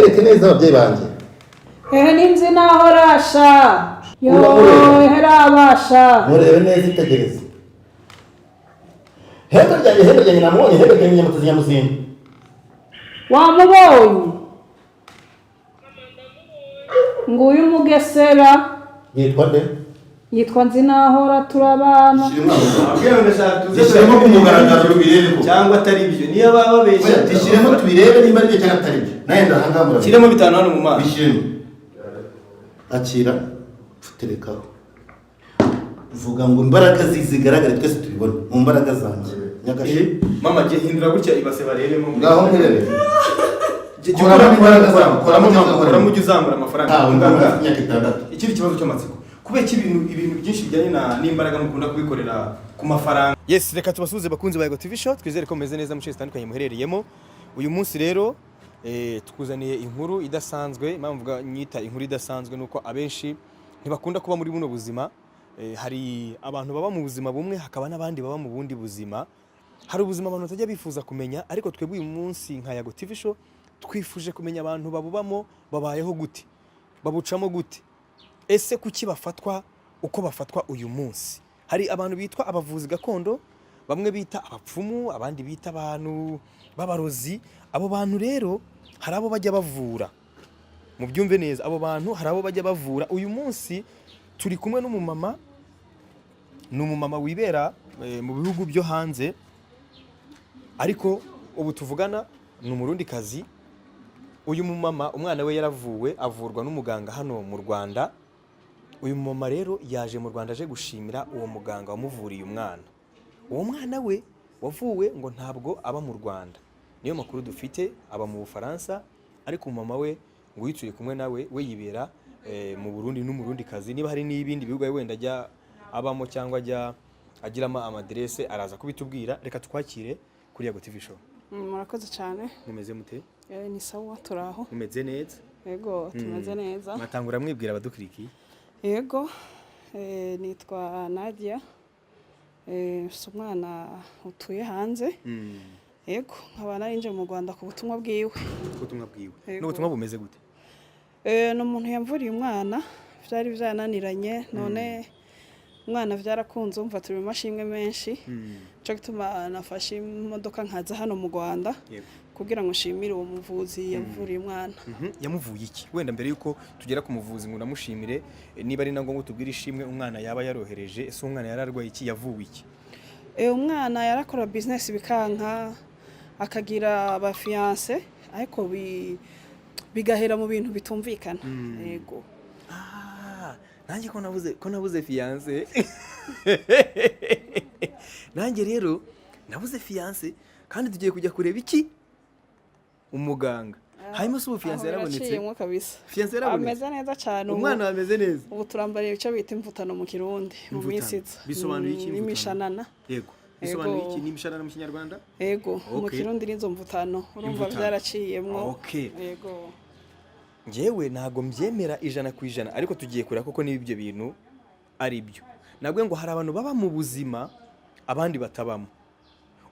Mwereke neza ababyeyi banjye. Ehe, n'inzu naho rasha yo. Uramureba. Ehe, rabasha. Murebe neza, itegereze hembe ryanjye, hembe ryanjye, namubonye, hembe ryanjye, nyamutezi, nyamuzinda. Wamubonye? Nguyu Umugesera. Yitwa nde? Yitwa Nzinahora, turabana. Gishyiremo ku mugaragaro tubirebe ko Cyangwa atari byo, niyo baba babeshya. Oya, gishyiremo tubirebe nimba ari byo cyangwa atari byo. Nawe ndahangaha murabireba. Shyiremo 5 hano mu maso. Bishyiremo, akira, terekaho, vuga ngo imbaraga zigaragare, twese tubibone mu mbaraga zanjye nyagashe. Mama, jye hindura gutya ibase barebemo. Ngaho murebe. Jye- jye Koramo ukoramo imbaraga zawe, koramo cyangwa koramo, ukoremo. ujye uzamura amafaranga. Ntawe Muganga, mbona imyaka 6. Ikindi kibazo cy'amatsiko: kubera ko ibintu byinshi bijyanye n'imbaraga mukunda kubikorera ku mafaranga? Yes, reka tubasuhuze, bakunzi ba Yego TV Show. Twizere ko mumeze neza mu bice zitandukanye muherereyemo. Uyu munsi rero tukuzaniye inkuru idasanzwe. Impamvu mvuga nyita inkuru idasanzwe nuko abenshi ntibakunda kuba muri buno buzima. Hari abantu baba mu buzima bumwe, hakaba n'abandi baba mu bundi buzima. Hari ubuzima abantu batajya bifuza kumenya, ariko twebwe uyu munsi nka Yago TV Show twifuje kumenya abantu babubamo babayeho gute, babucamo gute, ese kuki bafatwa uko bafatwa uyu munsi. Hari abantu bitwa abavuzi gakondo, bamwe bita abapfumu, abandi bita abantu b'abarozi. Abo bantu rero hari abo bajya bavura. Mubyumve neza, abo bantu hari abo bajya bavura. Uyu munsi turi kumwe n'umumama, ni umumama wibera mu bihugu byo hanze, ariko ubu tuvugana ni Umurundikazi. Uyu mumama umwana we yaravuwe, avurwa n'umuganga hano mu Rwanda. Uyu mumama rero yaje mu Rwanda aje gushimira uwo muganga wamuvuriye umwana. Uwo mwana we wavuwe ngo ntabwo aba mu Rwanda, niyo makuru dufite, aba mu Bufaransa, ariko umumama we ngo uyu turi kumwe nawe we yibera mu Burundi, n'Umurundikazi. Niba hari n'ibindi bihugu wenda ajya abamo cyangwa ajya agiramo amaderese, araza kubitubwira. Reka twakire kuri Yago TV Show. Murakoze cyane. Mumeze mute? Ni sawa, turaho. Mumeze neza? Yego, tumeze neza. Mwatangura mwibwira abadukurikiye. Yego, nitwa Nadia. Mfise umwana utuye hanze. Yego, nkaba narinje mu Rwanda ku butumwa bwiwe. Ubutumwa bwiwe? Yego. N'ubutumwa bumeze gute? Ni umuntu yamvuriye umwana, byari byananiranye, none umwana byarakunze. Umva, turi mu mashimwe menshi, cyo gituma nafashe imodoka nkaza hano mu Rwanda kugira ngo nshimire uwo muvuzi yamvuriye umwana. Yamuvuye iki? Wenda mbere yuko tugera ku muvuzi ngo unamushimire, niba ari na ngombwa tubwire ishimwe umwana yaba yarohereje. Ese umwana yararwaye iki? Yavuwe iki? Umwana yarakora business bikanka, akagira abafiancé, ariko bigahera mu bintu bitumvikana. Yego. Ah, nanjye ko nabuze fiancé, nanjye rero nabuze fiancé, kandi tugiye kujya kureba iki, umuganga. Hanyuma se ubu fiancé Aho yarabonetse? biraciyemwo kabisa. Fiancé yarabonetse? Ameze neza cyane ubu. Umwana ameze neza? Ubu turambariye icyo bita imvutano mu Kirundi, mu Imvutano. minsi iza. Bisobanuye iki, imvutano? N'imishanana. Yego, bisobanuye Yego. iki? Ni imishanana mu Kinyarwanda? Yego, mu Kirundi n'izo mvutano, urumva Imvutano. byaraciyemwo. Yego. Njyewe ntabwo mbyemera 100%, ariko tugiye kureba koko niba ibyo bintu ari byo. Nabwo ngo hari abantu baba mu buzima abandi batabamo.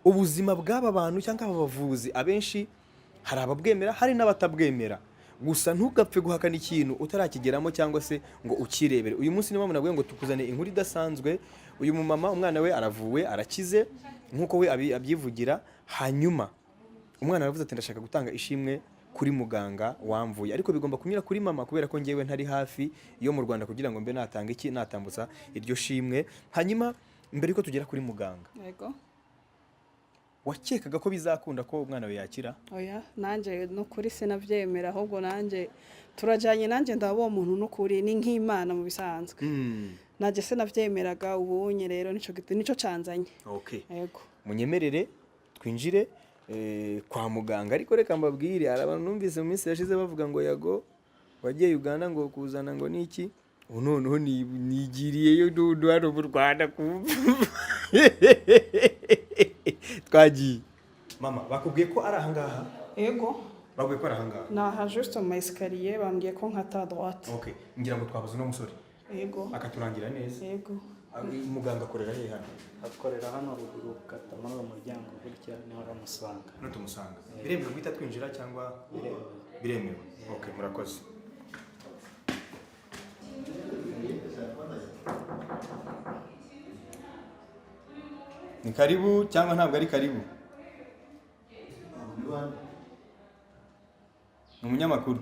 Ubuzima bw'aba bantu cyangwa aba bavuzi, abenshi hari ababwemera, hari n'abatabwemera. Gusa ntugapfe guhakana ikintu utarakigeramo cyangwa se ngo ukirebere. Uyu munsi niyo mpamvu nabwiye ngo tukuzane inkuru idasanzwe. Uyu mumama umwana we aravuwe, arakize, nk'uko we abyivugira. Hanyuma umwana aravuze ati: "Ndashaka gutanga ishimwe kuri muganga wamvuye, ariko bigomba kunyura kuri mama kubera ko ngewe ntari hafi yo mu Rwanda kugira ngo mbe natanga iki, natambutsa iryo shimwe." Hanyuma mbere yuko tugera kuri muganga, wakekaga ko bizakunda ko umwana we yakira? Oya, nanjye nukuri sinabyemera, ahubwo nanjye turajyanye, nanjye ndaba uwo muntu, nukuri ni nk'Imana mu bisanzwe. Nanjye sinabyemeraga, ubunye rero nico canzanye. Yego. Munyemerere twinjire kwa muganga, ariko reka mbabwire, hari abantu numvise mu minsi yashize bavuga ngo Yago wagiye Uganda ngo kuzana ngo niki. Ubu noneho nigiriyeyo nundu hano mu Rwanda. Twagiye. Mama, bakubwiye ko ari ahangaha? Yego. Bakubwiye ko ari ahangaha? Ni aha, juste mu ma escalier, bambwiye ko nkata à droite. Okay, ngira ngo twabuze uno musore Yego. akaturangira neza. Yego. Muganga akorera he hano? Akorera hano ruguru, ukata muri uwo muryango gutya, niho uramusanga. Hano tumusanga. Biremewe guhita twinjira cyangwa? Biremewe. Biremewe. Okay, murakoze. Ni karibu cyangwa ntabwo ari karibu? Ni umunyamakuru.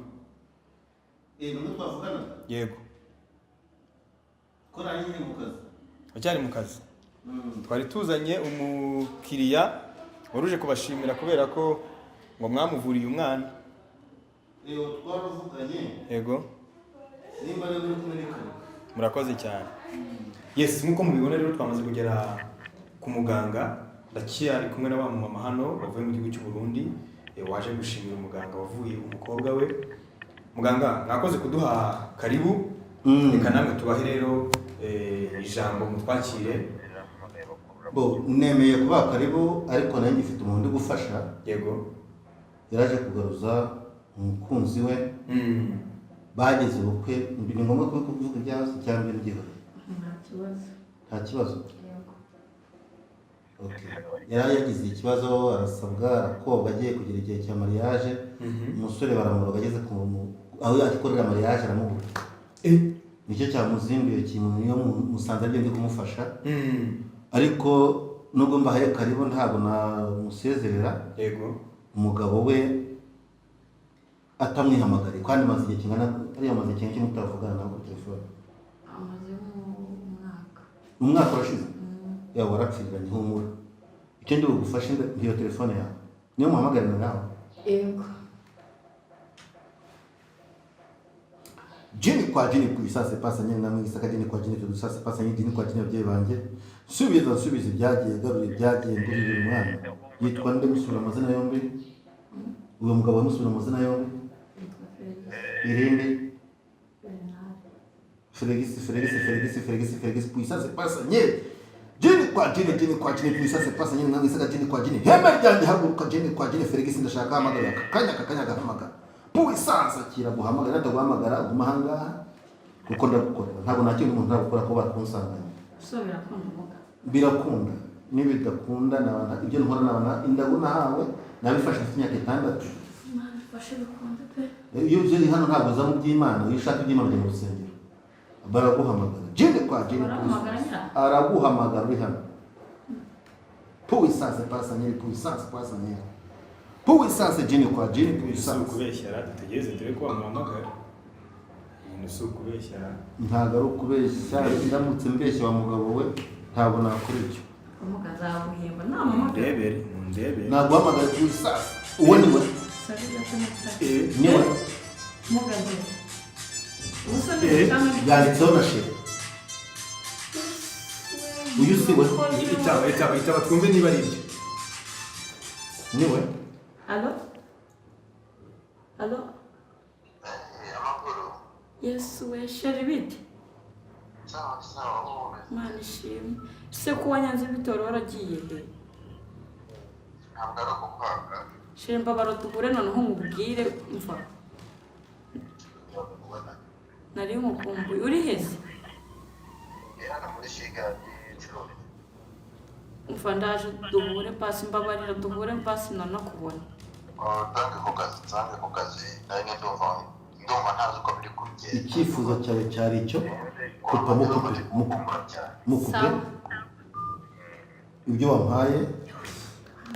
Nubwo twavugana. Yego. Ko nari nkiri mu kazi. Ucyari mu kazi. Twari tuzanye umukiriya wari uje kubashimira kubera ko ngo mwamuvuriye umwana. Twaravuganye. Yego. Nimba rero uri kumwe ni kare. Murakoze cyane. Yes, nk'uko mubibona rero twamaze kugera ku muganga. Ndacyari kumwe na wa mumama hano wavuye mu gihugu cy'u Burundi, waje gushimira umuganga wavuye umukobwa we. Muganga, mwakoze kuduha karibu. Reka namwe tubahe rero ijambo mutwakire. Bo nemeye kubaha karibu, ariko nayo ngifite umuntu uri gufasha. Yego. Yaraje kugaruza umukunzi we. Bageze ubukwe, ni ngombwa ko kuvuga ibyazo cyangwa ibyihorere? Nta kibazo. Nta kibazo. Yego. Okay. Yari yagize ikibazo, arasabwa, arakobwa, agiye kugira igihe cya mariage. Umusore baramuroga, ageze ku aho akorera mariage aramubura. Nicyo cyamuzinduye kintu, niyo musanze aribyo ndi kumufasha. Ariko nubwo mbahaye karibu ntabwo namusezerera. Yego. Umugabo we atamwihamagariye, kandi amaze igihe kingana ariya, amaze igihe kinini mutavugana nawe kuri telefone. Amaze umwaka. Umwaka urashize? Yawe warapfiranye, humura. Icyo ndi bugufashe, ngiyo telefone yawe, niyo muhamagarana nawe. Yego. Jini kwa jini puissance pasa nyine namwe gisaka jini kwa jini puissance pasa nyine jini kwa jini. Ababyeyi banjye, subiza nsubiza ibyagiye, garura ibyagiye, ngurira umwana. Yitwa nde? Musubira amazina yombi. Uwo mugabo wamusubira amazina yombi. Yitwa Felix. Irindi? Bernard. Felix, Felix, Felix, Felix, Felix puissance pasa nyine jini kwa jini, jini kwa jini puissance pasa nyine namwe gisaka jini kwa jini. Hema ryanjye haguruka, jini kwa jini Felix, ndashaka hamagara aka kanya, aka kanya agahamagara puissance akira guhamagara, nataguhamagara guma ahangaha kuko ndagukorera. Ntabwo nakira umuntu ntabwo ko bakunsanganya. So birakunda umuga. Birakunda nibidakunda nabana ibyo nkora, nabana indagu nahawe nabifashe mfite imyaka 6. Imana ifashe bikunde pe. Iyo uje hano ntabwo uza mu by'Imana, iyo ushaka iby'Imana ujya mu rusengero, baraguhamagara jini kwa jini. Baraguhamagara nyira? Araguhamagara uri hano. Puissance pasa nyiri, puissance pasa nyiri, puissance jini kwa jini Si puissance. ukubeshyara, dutegereze turebe ko bamuhamagara. Ibintu si ukubeshyara. Ntabwo ari ukubeshya, ndamutse mbeshya wa mugabo we ntabwo nakora ibyo. Umuga azaguhemba namamagara. Mundebere, mundebere. Naguhamagara puissance, uwo ni we. Sabe gato. Ni we. Umuga nde? Ubusa ni cyangwa ni Yanditseho na sheri. Uyu si we. Itaba, itaba, itaba twumve niba ari ibyo. Ni we. Allo? Allo? Yesu we, sheri bite? Sawa sawa, wowe? Mana ishimwe. Se ko wanyanze bitoro waragiye he? Ntabwo ari ukukwanga. Sheri mbabaro duhure noneho nkubwire mva. Nari nkukumbuye. Uri heze? Ndi hano muri shigandi icumi. Mva ndaje duhure pasi, mbabarira duhure pasi nanakubona. Nsange ku kazi, nsange ku kazi, nanjye ndumva ntazi uko biri kugenda. Icyifuzo cyawe cyari icyo kupa mukupe mukupe mukupe. Sawa. Ibyo wampaye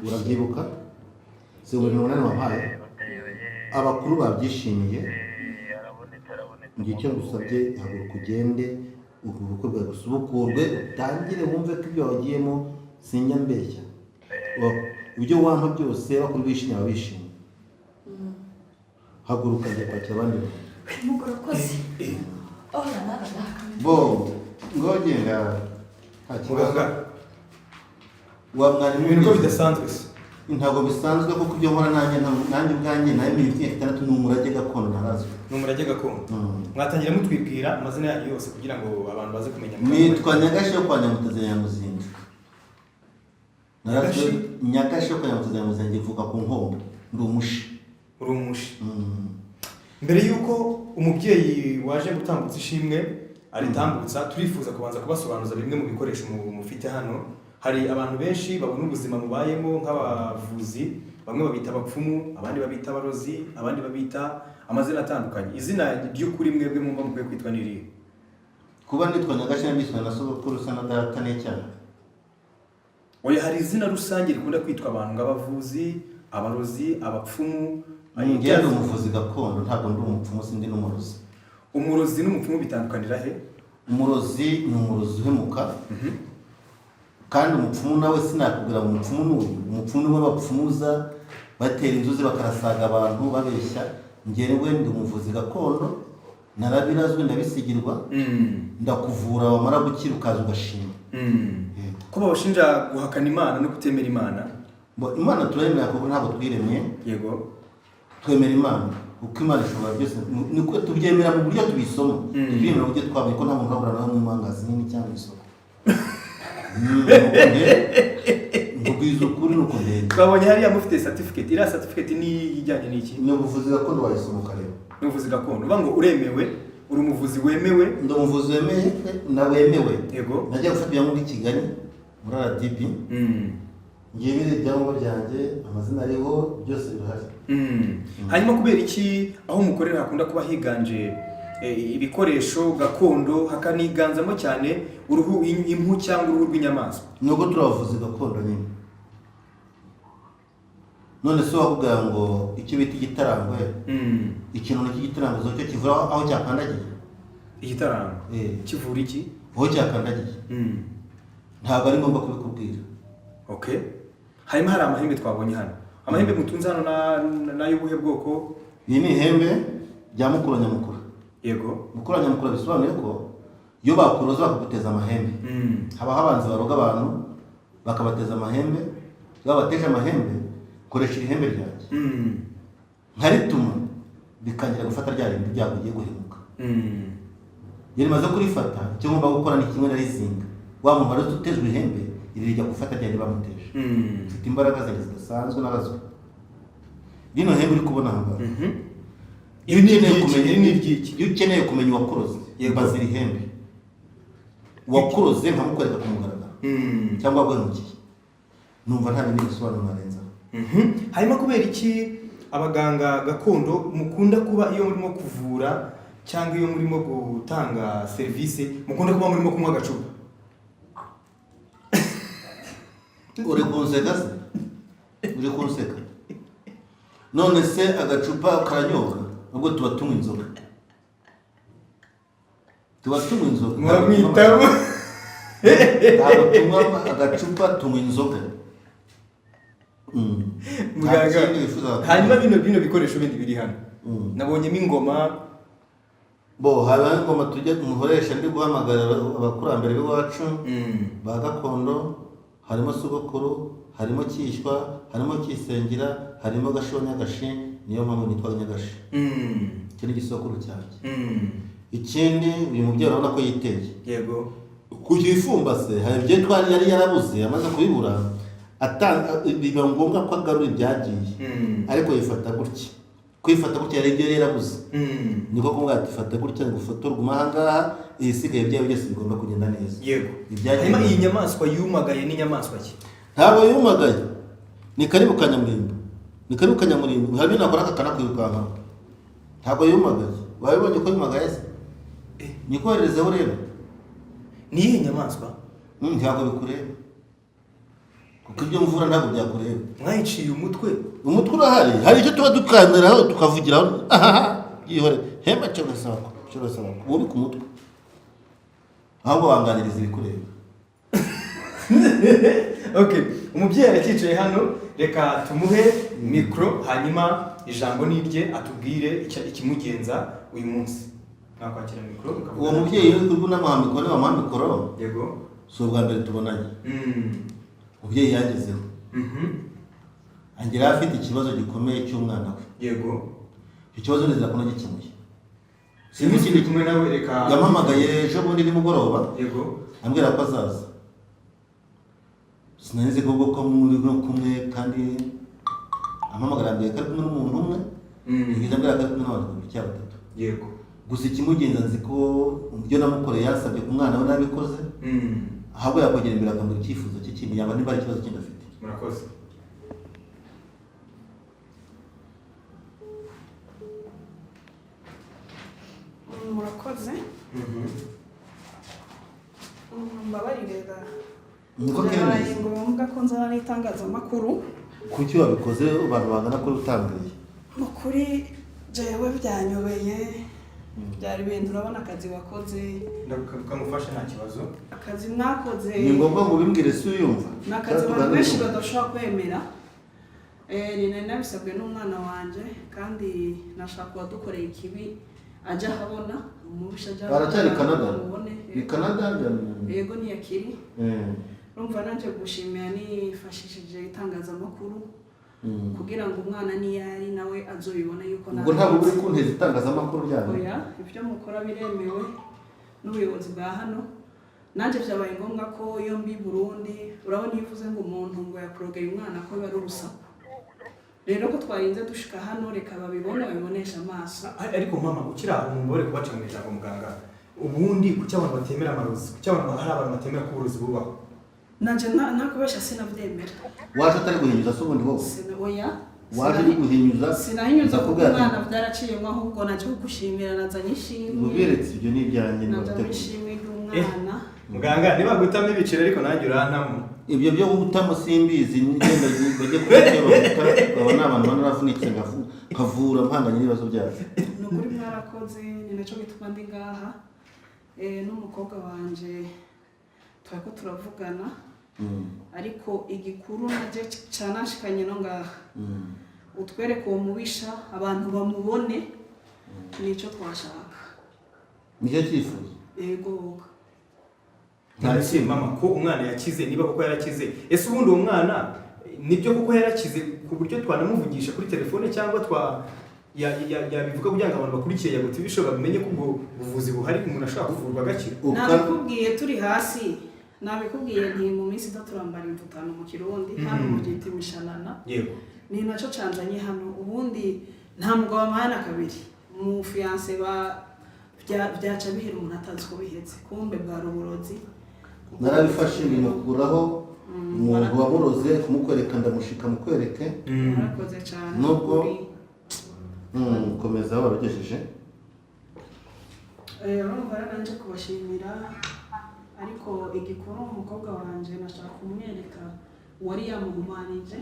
urabyibuka? Si 8,000 wampaye? Abakuru babyishimiye. Njye icyo ngusabye, haguruka ugende, ubu bukwe bwawe busubukurwe, utangire wumve ko ibyo wagiyemo sinjya mbeshya. Ibyo wampa byose bakuru bishimye, ababishimye. Haguruka njya kwakira abandi bantu. Mugorokoze. Oh la la la. Bo ngo genda nta kibazo. Muganga, Wa mwarimu, ibintu ko bidasanzwe se? Ntabwo bisanzwe kuko ibyo nkora nanjye nanjye ubwanjye nayo imyaka 6 ni umurage gakondo narazwe. Ni umurage gakondo. Mwatangira mutwibwira amazina yanyu yose kugira ngo abantu baze kumenya. Nitwa Nyagashe yo kwa Nyamutezi ya Nyamuzinda. Narazwe Nyagashe yo kwa Nyamutezi ya Nyamuzinda, ivuka ku Nkombo, ndi umushi. Uri umushi. Mbere y'uko umubyeyi waje gutambutsa ishimwe aritambutsa, turifuza kubanza kubasobanuza bimwe mu bikoresho mufite hano. Hari abantu benshi babona ubuzima mubayemo nk'abavuzi, bamwe babita abapfumu, abandi babita abarozi, abandi babita amazina atandukanye. Izina ry'ukuri mwebwe mwumva mukwiye kwitwa ni irihe? Kuba nitwa Nyagashe nabiswe na sogokuru usa na data n'icyaha. Oya, hari izina rusange rikunda kwitwa abantu nk'abavuzi, abarozi, abapfumu. Njye ndi umuvuzi gakondo, ntabwo ndi umupfumu, sindi n'umurozi. Umurozi n'umupfumu bitandukanira he? Umurozi ni umurozi uhemuka, kandi umupfumu nawe sinakubwira ngo umupfumu ni uyu. Umupfumu niwe bapfumuza, batera inzuzi, bakarasaga abantu babeshya. Njyewe ndi umuvuzi gakondo, narabirazwe, ndabisigirwa, ndakuvura, wamara gukira ukaza ugashima. Ko babashinja guhakana Imana no kutemera Imana? Bo, Imana turayemera kuko ntabwo twiremye. Yego. Twemera Imana kuko Imana ishobora byose. Niko tubyemera mu buryo tubisoma, tubyemera mu buryo twabonye ko nta muntu urabura nawe mu mangazi nini cyangwa mu isoko. Nkubwiza ukuri nuko ndende. Twabonye hariya mufite certificate. Iriya certificate ni ijyanye n'iki? Ni ubuvuzi gakondo, wayisoma ukareba. Ni ubuvuzi gakondo. Uvuga ngo uremewe, uri umuvuzi wemewe? Ndi umuvuzi wemeye na wemewe. Yego. Najya gufata ibyangombwa i Kigali muri RDB. Ngiye biri ibyangombwa byanjye, amazina ariho, byose birahari. Hanyuma kubera iki aho mukorera hakunda kuba higanje ibikoresho gakondo, hakaniganzamo cyane uruhu, impu cyangwa uruhu rw'inyamaswa? Nuko turi abavuzi gakondo nyine. None se wakubwira ngo icyo bita igitarangwe, ikintu cy'igitaranguzo cyo kivura aho cyakandagiye? Igitarangwe kivura iki? Aho cyakandagiye. Ntabwo ari ngombwa kubikubwira. Okay. Hanyuma hari amahembe twabonye hano. Amahembe mutunze hano n'ay'ubuhe bwoko? Iyi ni ihembe rya mukuru nyamukuru. Yego. Mukuru nyamukuru bisobanuye ko iyo bakuroza bakaguteza amahembe, habaho abanzi baroga abantu bakabateza amahembe. Iyo babateje amahembe, koresha iri hembe ryanjye, nkarituma bikangira gufata rya rindi ryago ugiye guhemuka. Iyo rimaze kurifata, icyo ngomba gukora ni kimwe, narizinga. Wa muntu wari utejwe ihembe, iri rijya gufata rya bamuteje. Mfite imbaraga zanjye zidasanzwe narazwe. Rino hembe uri kubona aha ngaha, iyo ukeneye kumenya, Iri ni iry'iki? iyo ukeneye kumenya uwakuroze, mbaza iri hembe. Uwakuroze nkamukwereka ku mugaragaro cyangwa waguhemukiye. Numva nta bindi bisobanuro narenzaho. Hanyuma kubera iki abaganga gakondo mukunda kuba iyo murimo kuvura cyangwa iyo murimo gutanga serivisi mukunda kuba murimo kunywa agacupa? Uri kunseka se? Uri kunseka? None se agacupa karanyobwa? Ubwo tuba tunywa inzoga, tuba tunywa inzoga. Muramwitamo. Ntabwo tunywa agacupa, tunywa inzoga. Nta Muganga, kindi wifuza. hanyuma bino bikoresho bindi biri hano, nabonyemo ingoma. Bo, haba ingoma tujya mukoresha ndi guhamagara abakurambere b'iwacu ba gakondo. Harimo sogokuru, harimo Cyishywa, harimo Kisengera, harimo Gasho Nyagashi. Niyo mpamvu nitwa Nyagashi. Icyo ni igisokuru cyanjye. Ikindi, uyu mubyeyi urabona ko yiteye. Yego. Kuyifumbase hari ibyo twari yari yarabuze, amaze kubibura biba ngombwa ko agarura ibyagiye. Ariko yifata gutya, kwifata gutya yari ibyo yari yarabuze. Niko kumubwira ati: "Fata gutya ngo ufotorwe aha ngaha, ibisigaye byawe byose bigomba kugenda neza." Yego. Ibyagiye. Hanyuma iyi nyamaswa yumagaye ni inyamaswa ki? Ntabwo yumagaye, ni karibu kanyamurimbo, ni karibu kanyamurimbo. Hari ibyo nakora kakanakwirukankaho. Ntabwo yumagaye. Wabibonye ko yumagaye se? Nikohererezeho rero. Ni iyihe nyamaswa? Ntabwo bikureba, kuko ibyo mvura ntabwo byakureba. Mwayiciye umutwe? Umutwe urahari. Hari icyo tuba dukandiraho tukavugiraho, ahaha, yihore hemba cyose cyose wubike umutwe, ahubwo wanganiriza ibikureba. Okay, umubyeyi aracyicaye hano, reka tumuhe mikoro, hanyuma ijambo ni irye, atubwire ikimugenza uyu munsi. Mwakwakira mikoro mukavuga. Uwo mubyeyi uri kunamuha mikoro, nibamuha mikoro. Yego. Si ubwa mbere tubonanye. Umubyeyi yangezeho, angeraho afite ikibazo gikomeye cy'umwana we. Yego. Icyo kibazo nizera ko nagikemuye. Sinzi ikindi kumwe nawe, reka. Yampamagaye ejo bundi nimugoroba, ambwira ko azaza. Sinari nzi ko ubwo ko muri no kumwe, kandi ampamagara ambwira ko ari kumwe n'umuntu umwe. Yigeze ambwira ko ari kumwe n'abantu babiri cyangwa batatu. Yego. Gusa ikimugenza nzi ko ibyo namukoreye yansabye ku mwana we nabikoze, ahubwo yakwegera imbere akambwira icyifuzo cye kindi, yaba niba ari ikibazo kindi afite. Murakoze. Murakoze. Mbabarire da. Niko Byabaye kemeza. ngombwa ko nzana n'itangazamakuru. Kuki wabikoze abantu bangana kuri utambwiye? Mu kuri jewe byanyobeye, byari ibintu, urabona akazi wakoze. Ndakamufasha, nta kibazo. Akazi mwakoze. Ni ngombwa ngo ubimbwire si uyumva. Ni akazi Cyangwa abantu benshi tuganire. badashobora kwemera. Ni nari nabisabwe n'umwana wanjye, kandi nashaka uwadukoreye ikibi ajya ahabona, umubisha ajya Baracyari ahabona, Canada? amubone. Ni Canada? Yego, ntiyakiri. Urumva nanjye gushimira nifashishije itangazamakuru kugira ngo umwana niyo ari nawe azobibone yuko Ubwo ntabwo uri kunteza itangazamakuru ryanyu? Oya, ibyo mukora biremewe n'ubuyobozi bwa hano. Nanjye byabaye ngombwa ko iyo mbi Burundi, urabona iyo uvuze ngo umuntu ngo yakurogeye umwana ko biba ari urusaku. Rero ko twarinze dushika hano, reka babibone, babibonesha amaso. Ariko mama, ukiri aho, mubore kubaca mu ijambo muganga, ubundi kuki abantu batemera amarozi? Kuki abantu, hari abantu batemera ko uburozi bubaho? Nanjye ntakubesha sinabyemera. Waje utari guhinyuza se ubundi wowe? Oya. Waje uri guhinyuza? Sinahinyuza kuko Ndakubwira ati, umwana byaraciyemo, ahubwo naje kugushimira, nazanye ishimwe. Uberetse ibyo ni ibyanjye. Nazanye Nibateguye. ishimwe ry'umwana. Muganga, niba gutamo ibiceri ariko nanjye urantamo. Ibyo byo gutamo simbizi, nigenda bajye kubitera baguta, baba ni abantu banaravunitse nkavura mpanganye n'ibibazo byacu. Ni ukuri mwarakoze, ni nacyo gituma ndi ngaha. N'umukobwa wanje twari ko turavugana, ariko igikuru najye canashikanye no ngaha, utwereke uwo mubisha, abantu bamubone, nicyo twashaka. Nicyo cyifuzo? Yego. Nta mama, ko umwana yakize, niba koko yarakize, ese ubundi uwo mwana nibyo koko yarakize ku buryo twanamuvugisha kuri telefone, cyangwa twa yabivuga kugira ngo abantu bakurikiye Yago TV Show babimenye ko ubwo buvuzi buhari, umuntu ashobora kuvurwa agakira? Nabikubwiye turi hasi, nabikubwiye nti mu minsi iza turambara imvutano mu Kirundi, hano mu byita imishanana. Ni nacyo canzanye hano. Ubundi nta mugabo amahana kabiri mu fiance, ba byaca bihera umuntu atazi ko bihetse, kumbe bwari uburozi. Narabifashe bimukuraho umuntu wamuroze kumukwereka, ndamushika mukwereke. Murakoze cyane. Nubwo Kuri- Komeza aho warugejeje. Urumva rero nanje kubashimira, ariko igikuru umukobwa wanje nashaka kumwereka uwari yamuhumanije.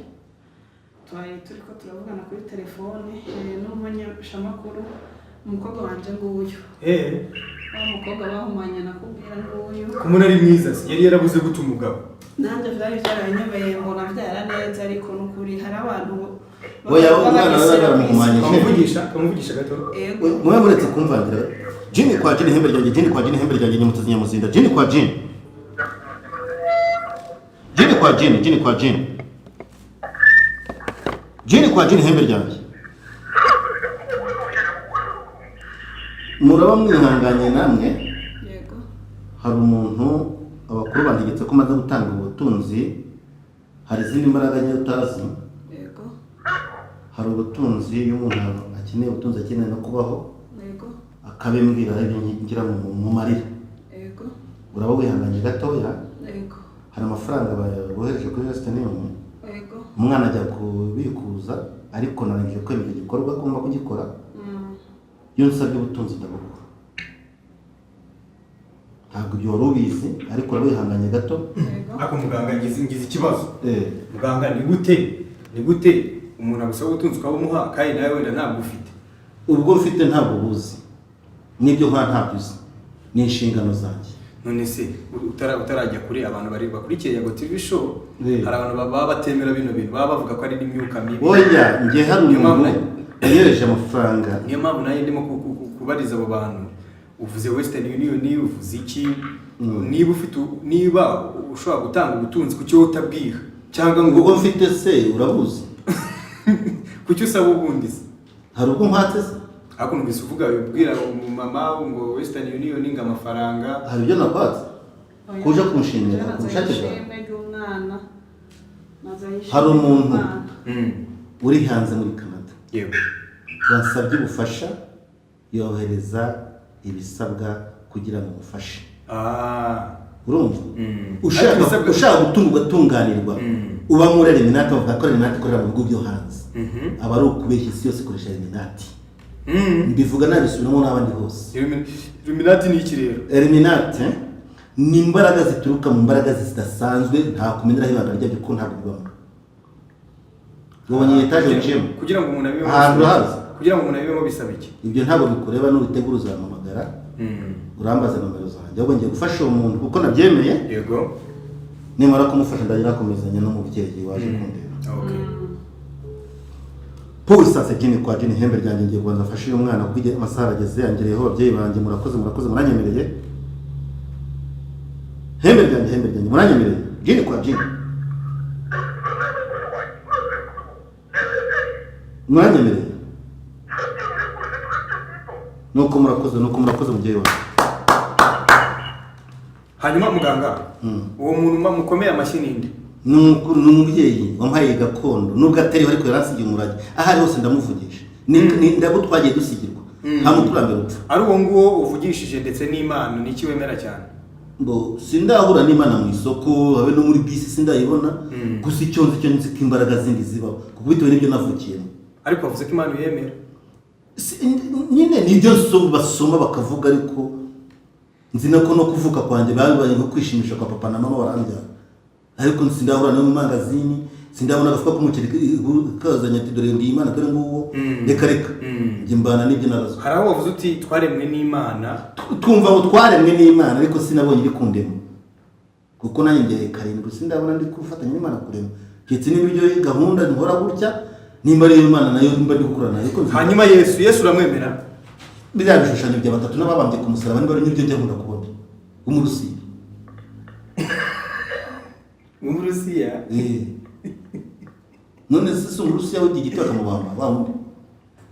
Twari turiko turavugana kuri telefone n'umumenyeshamakuru. Umukobwa wanje nguyu. Wa mukobwa bahumanye nakubwira nguyu. Ko umuntu ari mwiza se, yari yarabuze gute umugabo? Nanjye vyari vyaranyobeye, mbona vyara neza, ariko nukuri hari abantu Oya, umwana we baramuhumanyije. Kamuvugisha, kamuvugisha gato. Yego. Mube muretse kumvangira. Jini kwa jini ihembe ryanjye, jini kwa jini ihembe ryanjye, nyamutezi nyamuzinda, jini kwa jini. Jini kwa jini, jini kwa jini. Jini kwa jini ihembe ryanjye. Muraba mwihanganye namwe. Yego. Hari umuntu abakuru bantegetse ko maze gutanga ubutunzi, hari izindi mbaraga nke utazi. Yego. Hari ubutunzi, iyo umuntu akeneye ubutunzi, akeneye no kubaho, Yego. akabimbwira ibyo ngira mu marira. Yego. Uraba wihanganye gatoya. Yego. Hari amafaranga bohereje kuri Western Union. Yego. Umwana ajya kubikuza, ariko narangije kwemera igikorwa agomba kugikora. Iyo nsabye ubutunzi ndabuguha. Ntabwo ibyo wari ubizi, ariko uraba wihanganye gato. Yego. Ariko muganga, ngize ikibazo. Muganga, ni gute umuntu agusaba ubutunzi ukabumuha kandi nawe wenda ntabwo ufite? Ubwo mfite ntabwo ubuzi, n'ibyo nkora ntabyo uzi, ni inshingano zanjye. None se utarajya kure, abantu bari bakurikiye Yago TV Show, hari abantu baba batemera bino bintu, baba bavuga ko ari n'imyuka mibi. Oya, njye hari Niyo mpamvu umuntu wanyohereje amafaranga. Niyo mpamvu nanjye ndimo kubariza abo bantu. Uvuze Western Union, uvuze iki? Niba ufite niba ushobora gutanga ubutunzi, kuki wowe utabwiha cyangwa ngo Ubwo mfite se urabuzi? Kuki usaba ubundi se? Hari ubwo nkwatse se? Ariko numvise uvuga, ubwira umumama ngo Western Union, ngo amafaranga. Hari ibyo nakwatse? Oya. Kuje kunshimira ku Nazanye bushake bwawe? ishimwe ry'umwana. Nazanye ishimwe Hari umuntu ry'umwana. uri hanze muri Canada Yego. wansabye ubufasha, yohereza ibisabwa kugira ngo umufashe. Ah. Urumva? Mm. Ushaka Ariko ibisabwa- ushaka gutunga ugatunganirwa, uba muri Illuminati, bavuga ko Illuminati ikorera mu bihugu byo hanze, aba ari ukubeshya. Isi yose ikoresha Illuminati. Mbivuga nabisubiramo n'abandi hose. Illuminati ni iki rero? Illuminati ni imbaraga zituruka mu mbaraga zidasanzwe, nta kumenyeraho ibanga ryabyo kuko ntabwo bibamo. Wabonye etaje wiciyemo? Kugira ngo umuntu abibemo Ahantu urahazi? Kugira ngo umuntu abibemo bisaba iki? Ibyo ntabwo bikureba, nubitegura uzampamagara, urambaza nomero zanjye. Ahubwo ngiye gufasha uwo muntu kuko nabyemeye. Yego. Nimara kumufasha, ndagira komezanya n'umubyeyi waje kundeba. Okay. Puissance jini kwa jini, ihembe ryanjye, ngiye kubanza afashe uyu mwana kuko igihe amasaha arageze, yangereyeho. Ababyeyi banjye, murakoze, murakoze, muranyemereye. Hembe ryanjye, hembe ryanjye, muranyemereye, jini kwa jini, muranyemereye. Nuko murakoze, nuko murakoze, mubyeyi wanjye. Hanyuma muganga, uwo muntu mukomeye amashyi ninde? Nuko ni umubyeyi wampaye gakondo, nubwo atariho ariko yaransigiye umurage. Aho ari hose ndamuvugisha. Ni ndabo twagiye dusigirwa, nta mukurambere upfa. Ari uwo nguwo uvugishije ndetse n'Imana, ni iki wemera cyane? Ngo sindahura n'Imana mu isoko, habe no muri bisi sindayibona. Gusa icyo nzi, icyo nzi ko imbaraga zindi zibaho, kuko bitewe n'ibyo navukiyemo. Ariko wavuze ko Imana uyemera. Nyine nibyo basoma bakavuga, ariko nzi no ko no kuvuka kwanjye babaye nko kwishimisha kwa papa na mama barambyara, ariko sindahura no mu mangazini, sindabona agafuka k'umuceri kazanye ati: "Dore ndi Imana, dore nguwo." Reka reka, njye mbana n'ibyo narazwe. Hari aho wavuze uti twaremwe n'Imana. Twumva ngo twaremwe n'Imana, ariko sinabonye iri kundema, kuko nanjye ngeye karindwi sindabona ndi gufatanya n'Imana kurema, keretse niba ibyo gahunda nkora gutya, nimba ari Imana nayo nimba ndi gukorana nayo, ariko Hanyuma Yesu, Yesu uramwemera? Biriya bishushanyo bya batatu n'ababambye ku musaraba, niba ari nibyo njya nkunda kubona w'Umurusiya. W'Umurusiya? Eh. None se si Umurusiya wigiye igiti bakamubamba wa wundi?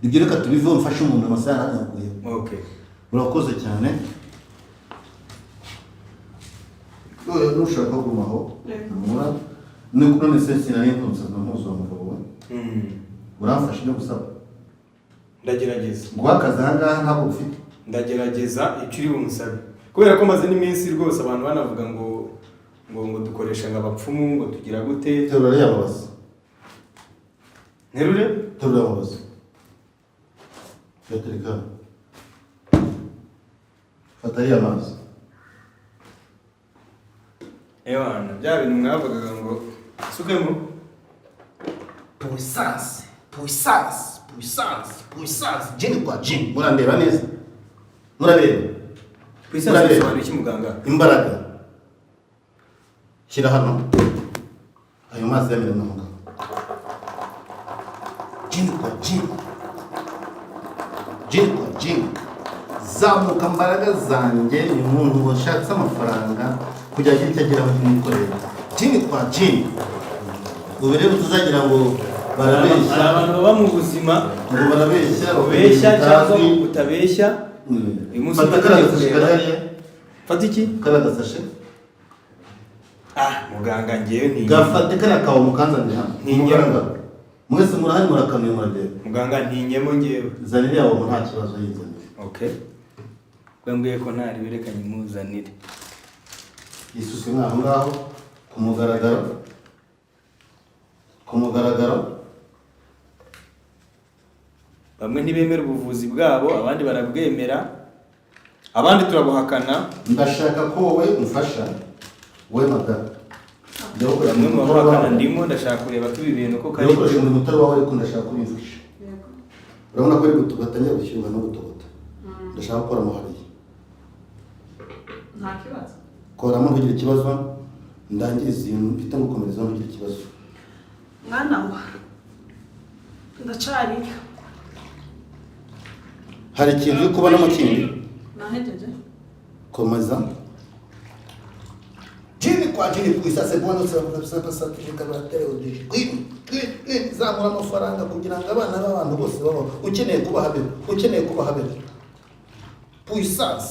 Ibyo reka tubiveho, mfashe umuntu, amasaha yaranyaguyeho. Okay. Urakoze cyane. Nushaka kugumaho mura none se sinari ntunze ntuzi uwo mugabo we. Uramfasha ibyo gusaba? Ndagerageza. Guha akazi aha ngaha ntabwo ufite. Ndagerageza icyo uri bunsabe, kubera ko maze n'iminsi rwose abantu banavuga ngo dukoresha ngo abapfumu, ngo tugira gute. Terura ariya mabasi. Nterure? Terura amabasi, yatereka hano. Fata ariya mazi. Ewana, bya bintu mwavugaga ngo sukemo. Puissance, puissance, puissance, puissance, jini kwa jini. Murandeba neza, murabeba? Puissance. Murabeba? Bisobanuye iki, muganga? Imbaraga. Shyira hano ayo mazi yamire na muganga. Jini kwa jini, jini kwa jini, zamuka mbaraga zanjye. Ni umuntu washatse amafaranga kugira ngo icyo ageraho ntimukorere. Jini kwa jini. Ubu rero tuzagira ngo barabeshya. Hari abantu baba mu buzima ngo barabeshya. Ubeshya cyangwa bitazwi. Utabeshya. Uyu munsi Fata tugiye kariya gasashe kureba. kari hariya. Fata iki? Kariya gasashe. Ah, muganga, ngewe ntinya. Gafate kariya kawe mukanzanire hano. Ntinya. Mugaragaro mwese murahari, murakanuye, murareba. Muganga, ntinyemo ngewe. Zana iriya wowe, nta kibazo, yizanire. Okay, ubwo mbwiye ko ntari berekanye, imuzanire. Yisuke mwaho ngaho ku mugaragaro, ku mugaragaro. Bamwe ntibemera ubuvuzi bwabo, abandi barabwemera, abandi turabuhakana. Ndashaka ko wowe umfasha, wowe magara. Bamwe mu babuhakana ndimo, ndashaka kureba ko ibi bintu ko Njya kari gukoresha umurimo utari wawe, ariko ndashaka ko ubimfasha. Urabona ko uri gatangiye gushyuha no gutogota. Ndashaka gukoramo hariya. Nta kibazo. Koramo ntugire ikibazo, ndangiriza ibintu mfite ngukomereza, ntugire ikibazo. Mwana wa, ndacariyo. Hari ikintu uri kubonamo kindi? Nahejeje. Komeza. Jini kwa jini puissance bwana zamura amafaranga kugira ngo abana b'abantu bose babaho. Ukeneye kuba habeho, ukeneye kuba habeho. Puissance,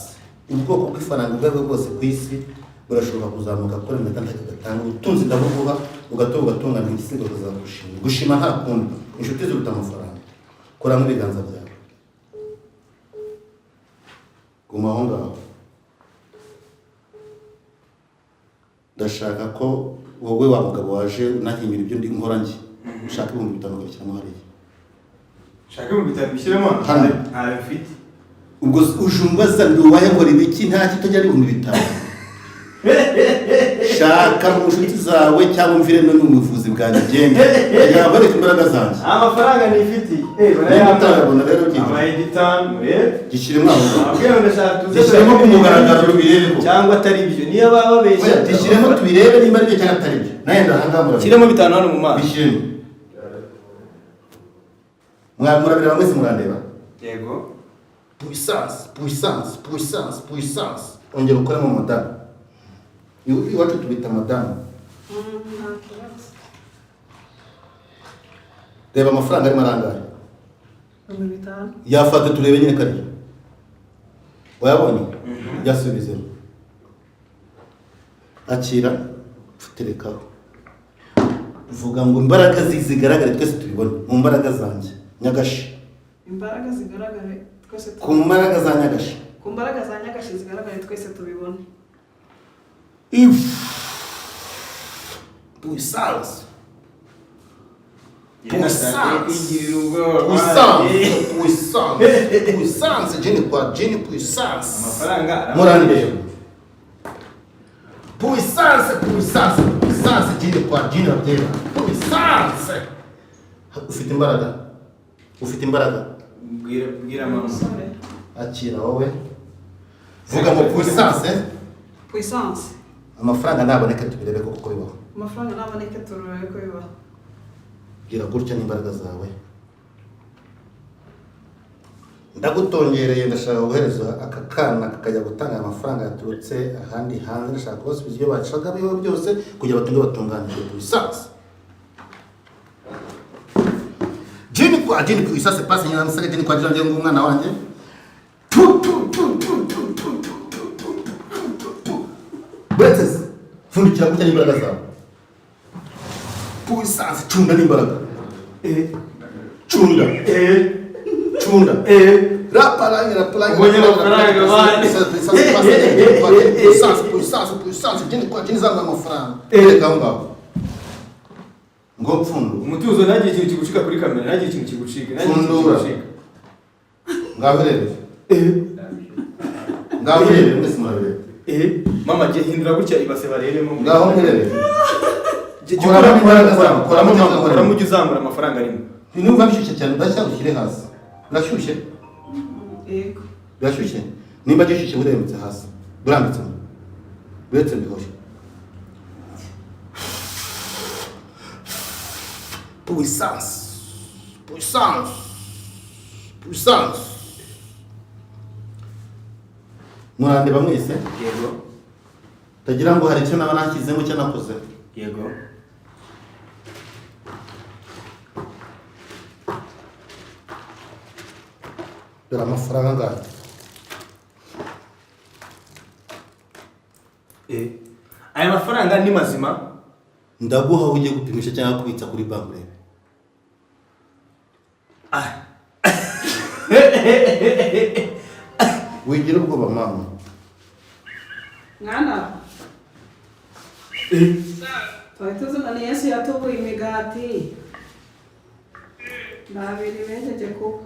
ubwoko bw'ifaranga ubwo aribwo bwose ku isi burashobora kuzamuka kuri impeta ntacyo gatanga. Ubutunzi ndabuguha, ugatunga, ugatungana, igisigo kazagushima. Gushima nta kundi, inshuti ziruta amafaranga. Koramo ibiganza byawe. Guma aho ngaho. Ndashaka ko wowe wa mugabo waje unahinyura ibyo ndi nkora njye. Ushaka 5000 ukabishyiramo hariya. Shaka 5000 bishyiremo hano. Ntayo mfite. Ubwo ujumbaza ndi uwahe nkora ibiki nta kitajya ari 5000. Shaka mu nshuti zawe cyangwa umvire no mu buvuzi bwanjye ugende. Yaba ari imbaraga zanjye. Amafaranga nifitiye. Barayabona rero byinshi. Amaye 5 Gishyiremo aho. Abwira ndashaka tuze. Gishyiremo ku mugaragaro tubirebe. Cyangwa atari ibyo. Niyo baba babeshya. Gishyiremo tubirebe niba ari byo cyangwa atari byo. Naye ndahangamura. Shyiremo 5 hano mu maso. Bishyiremo. Murabireba mwese murandeba. Yego. Puissance, puissance, puissance, puissance. Ongera ukoremo madamu. Iwacu tubita madamu. Reba amafaranga arimo arangaye. 5000. Yafate turebe nyine kariya. Wayabonye? Yasubizemo. Akira, terekaho. Vuga ngo imbaraga zigaragare twese tubibone. Mu mbaraga zanjye Nyagashi. Imbaraga zigaragare twese ku mbaraga za Nyagashi. Ku mbaraga za Nyagashi zigaragare twese tubibone. Puissance. Puissance. Puissance. Puissance. Puissance. Jini kwa jini puissance. Amafaranga murandeba. Puissance, puissance, puissance. Jini kwa jini batera. Puissance. Ufite imbaraga. Ufite imbaraga. Bwira mama. Akira wowe. Vuga ngo puissance. Puissance. Amafaranga naboneke tubirebe koko bibaho. Amafaranga naboneke turebe ko bibaho. Gira gutya n'imbaraga zawe. Ndagutongereye ndashaka guhereza aka kana kakajya gutanga amafaranga yaturutse ahandi hanze, ndashaka kubasubiza ibyo bacaga biho byose kugira batunge batunganirwe puissance. Jini kwa jini puissance passe nyina musaka jini kwa jini ngo umwana wanjye. Tu tu tu tu tu tu tu tu tu tu. Bretes fundikira gutya n'imbaraga zawe. Puissance cunda n'imbaraga. Cunda. Cunda. Rapalanga rapalanga. Ubonye amafaranga bane. Puissance puissance puissance jini kwa jini zanga amafaranga. Reka ngaho. Ngo pfundo. Umutuzo ntagiye ikintu kigucika kuri kamera, ntagiye ikintu kigucika. Pfundura. Ngaho rero. Ngaho rero mwese murabireba. Mama je hindura gutya ibase barebemo. Ngaho murebe. Koramo ujye uzamura amafaranga arimo. Numva bishyushye cyane udashya ushyire hasi. Birashyushye? Yego. Birashyushye? Nimba gishyushye burembetse hasi. Burambitse. Buretse bihore. Puissance. Puissance. Puissance. Murandeba mwese? Yego. Tagira ngo hari icyo naba nashyizemo cyo nakoze. Yego. Dore amafaranga angahe? Aya mafaranga ni mazima? Ndaguha aho ugiye gupimisha cyangwa kubitsa kuri banki urebe. Wigira ubwoba mama. Mwana. Twari tuzi ngo ni Yesu yatubuye imigati. Babiri bejeje kuba.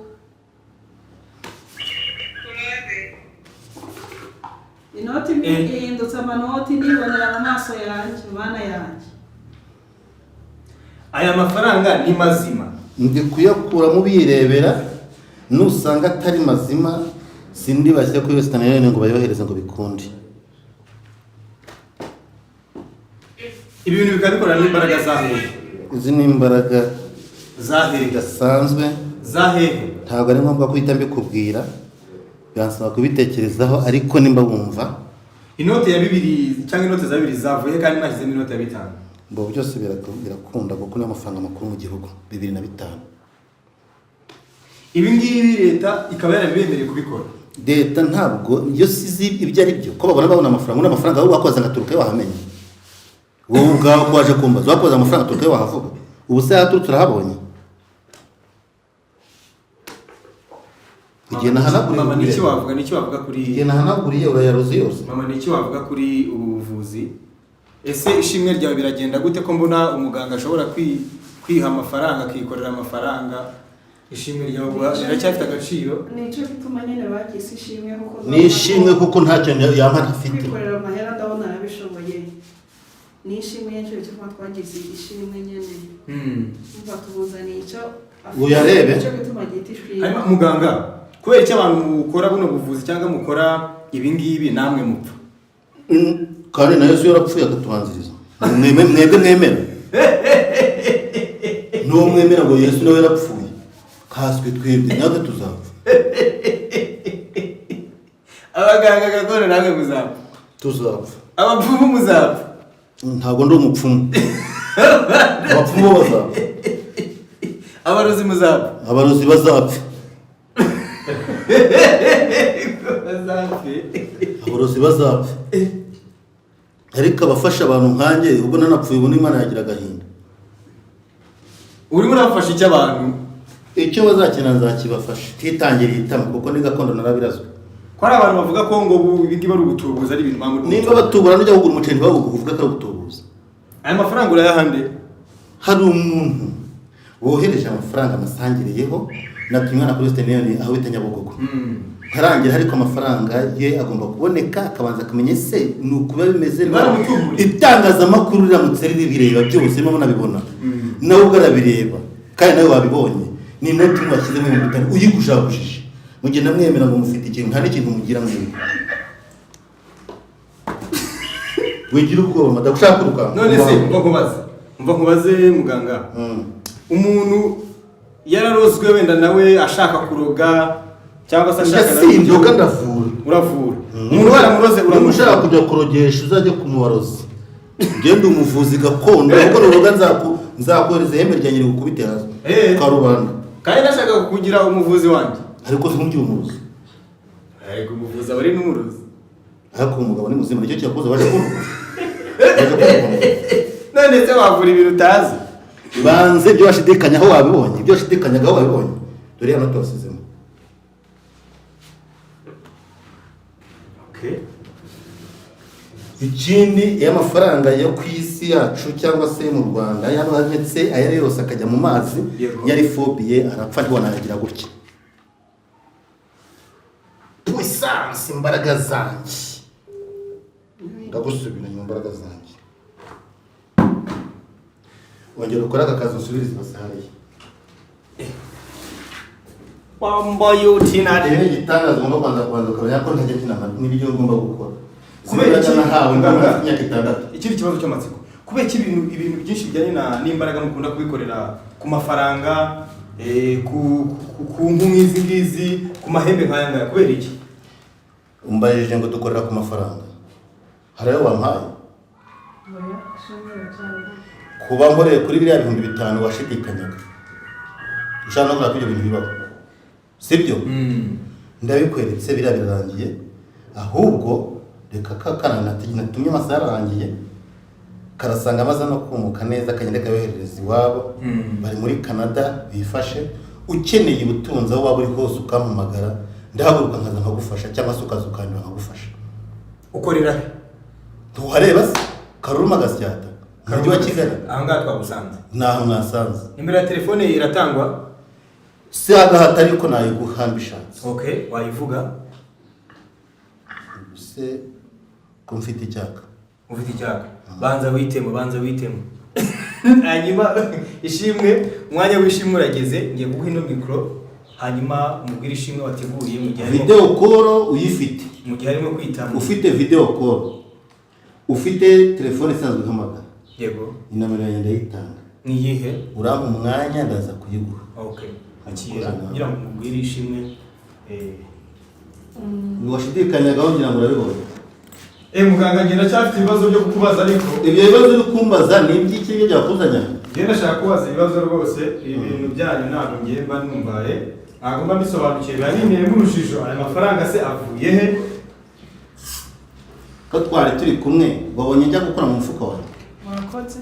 Inoti ihindutse amanoti nibonera mu maso yanjye, mana yanjye. Aya mafaranga ni mazima. Ndi kuyakura mu birebera nusanga atari mazima sindi bashyira kuri Western Union ngo bayohereze ngo bikunde. Ibi bintu bikabikora n'imbaraga za hehe? Izi ni imbaraga za hehe zidasanzwe. Za hehe? Ntabwo ari ngombwa guhita mbikubwira. Biransaba kubitekerezaho ariko nimba wumva inote ya 2 cyangwa inote za 2 zavuye kandi nashyizemo inote ya 5. Mbo byose birakunda kuko ni amafaranga makuru mu gihugu 2005. Ibi ngibi leta ikaba yarabibemereye kubikora. Leta ntabwo iyo sizi ibyo ari byo ko babona babona amafaranga, una amafaranga wowe wakoze ngaturuka wahamenye. Wowe ubwawe ko waje kumbaza wakoze amafaranga aturuka wahavuga. Ubu se yaturutse urahabonye. Igihe nahanaguriye Mama, niki ubireba. wavuga, niki wavuga kuri Igihe nahanaguriye urayaruzi yose. Mama, niki wavuga kuri ubu buvuzi? Ese ishimwe ryawe biragenda gute ko mbona umuganga ashobora kwiha amafaranga, akikorera amafaranga? Ishimwe ryawe ubu riracyafite agaciro? Nicyo gituma nyine bagise ishimwe, kuko Ni ishimwe kuko ntacyo yampa ntafite. Kwikorera amahera ndabona arabishoboye, ni ishimwe nicyo gituma twagize ishimwe nyine. Umva, tumuzaniye icyo afite. Uyarebe. Nicyo gituma gita ishimwe. Hanyuma muganga, kubera icyo abantu mukora buno buvuzi cyangwa mukora ibi ngibi namwe mupfa? Kandi na Yesu yarapfuye akatubanziriza. Mwebwe mwemera n'uwo mwemera ngo Yesu nawe yarapfuye, kaswe twebwe natwe tuzapfa. Abaganga gakondo namwe muzapfa? Tuzapfa. Abapfumu muzapfa? Ntabwo ndi umupfumu. Abapfumu bo bazapfa. Abarozi muzapfa? Abarozi bazapfa. Bazapfe. Abarozi bazapfa, ariko abafasha abantu nkanjye, ubwo nanapfuye ubu n'Imana yagira agahinda. Urimo urafasha icyo abantu? Icyo bazakina nzakibafasha titangiriye itama, kuko ni gakondo, narabirazwe. Ko hari abantu bavuga ko ngo ibi ngibi ari ubutubuzi, ari ibintu bamwe. Nimba batubura, nujya kugura umuceri ntibawuguhe uvuga ko ari ubutubuzi. Aya mafaranga urayahande? Hari umuntu wohereje amafaranga amasangiriyeho natumye umwana kuri Western Union aho bita Nyabugogo, ntarangira, ariko amafaranga ye agomba kuboneka, akabanza akamenya ese ni ukuba bimeze. Baramutuburiye. Itangazamakuru riramutse riribireba byose, murimo munabibona, nawe ubwo arabireba kandi nawe wabibonye. Ni inoti imwe washyizemo 50,000 uyigujagujije, mugenda mwemera ngo mufite ikintu, nta n'ikintu mugira mwembi. Wigira ubwoba madamu, ushaka kwirukanka. None se mva nkubaze muganga, umuntu yararozwe wenda nawe ashaka kuroga cyangwa se ashaka Njye nawe sindoga, ndavura. Uravura. Umuntu waramuroze Niba uramuvura? ushaka kujya kurogesha uzajye kumubarozi, ngende umuvuzi gakondo, kuko nuroga nzakohereza ihembe rya nyiri gukubite hasi karubanda. Kandi nashaka kukugira umuvuzi wanjye. Ariko ntugire umurozi. Ariko umuvuzi aba ari n'umurozi. Ariko umugabo ni muzima, nicyo cyakoze baje kuruka, baje kuruka. None se wavura ibintu utazi? Banze ibyo washidikanyaho wabibonye, ibyo washidikanyagaho wabibonye. Dore ya noti wasizemo. Okay. Ikindi, iyo amafaranga yo ku isi yacu cyangwa se mu Rwanda yabonetse ayo ari yose akajya mu mazi, yari fobiye arapfa, ntiwanayagira gutya. Puissance, imbaraga zanjye, ndagusubira mu mbaraga zanjye. Wongera ukore aka kazi, usubirize ibase hariya. Wambaye utinari. Ibi ni igitangaza, ugomba kubanza ukamenya ko ntajya nkina n'ibyo ugomba gukora. Kubera iki? Nahawe Muganga, imyaka 6. Ikindi kibazo cy'amatsiko, kubera iki ibintu byinshi bijyanye n'imbaraga mukunda kubikorera ku mafaranga, ku mpu nk'izi ngizi, ku mahembe nk'aya ngaya? Kubera iki? Umbajije ngo dukorera ku mafaranga, hari ayo wampaye? Oya, ishimwe riracyari. Kuba nkoreye kuri biriya 5000 washidikanyaga, ushaka no kureba ko ibyo bintu bibaho, sibyo? Ndabikweretse, biriya birarangiye. Ahubwo reka ka kana natumye amasaha ararangiye, karasanga amaze no kumuka neza, kagenda kayoherereza iwabo bari muri Canada. Bifashe, ukeneye ubutunzi aho waba uri hose ukampamagara, ndahaguruka nkaza nkagufasha, cyangwa se ukaza ukanyura nkagufasha. Ukorera he? Ntuhareba se? Karuruma Gasyata, mu mujyi wa Kigali. Aha ngaha twagusanze? Naho mwasanze. Nimero ya telefone iratangwa? Si agahata, ariko nayiguha mbishatse. Okay, wayivuga. Se ko mfite icyaka? Ufite icyaka, banza witemo, banza witemo. Hanyuma ishimwe, umwanya w'ishimwe urageze. Ngiye kuguha ino mikoro, hanyuma umubwire ishimwe wateguye mu gihe harimo Video call uyifite? Mu gihe harimo kwitamo. Ufite video call, ufite telefone isanzwe ihamagara? Yego. Inomero yanjye ndayitanga. Ni iyihe? Urampa umwanya ndaza kuyiguha. Okay, akira kugira ngo umubwire ishimwe. Ntiwashidikanyagaho, ngira ngo urabibona. Muganga, ngenda cyafite ibibazo byo kukubaza, ariko Ibyo bibazo uri kumbaza ni iby'iki byo byakuzanya? Ngenda ndashaka kubaza ibibazo rwose. Ibi bintu byanyu ntabwo ngiye mba numvaye, ntabwo mba mbisobanukiwe, biba binteyemo urujijo. Aya mafaranga se avuye he? Ko twari turi kumwe, wabonye njya gukora mu mufuka wawe? Murakoze.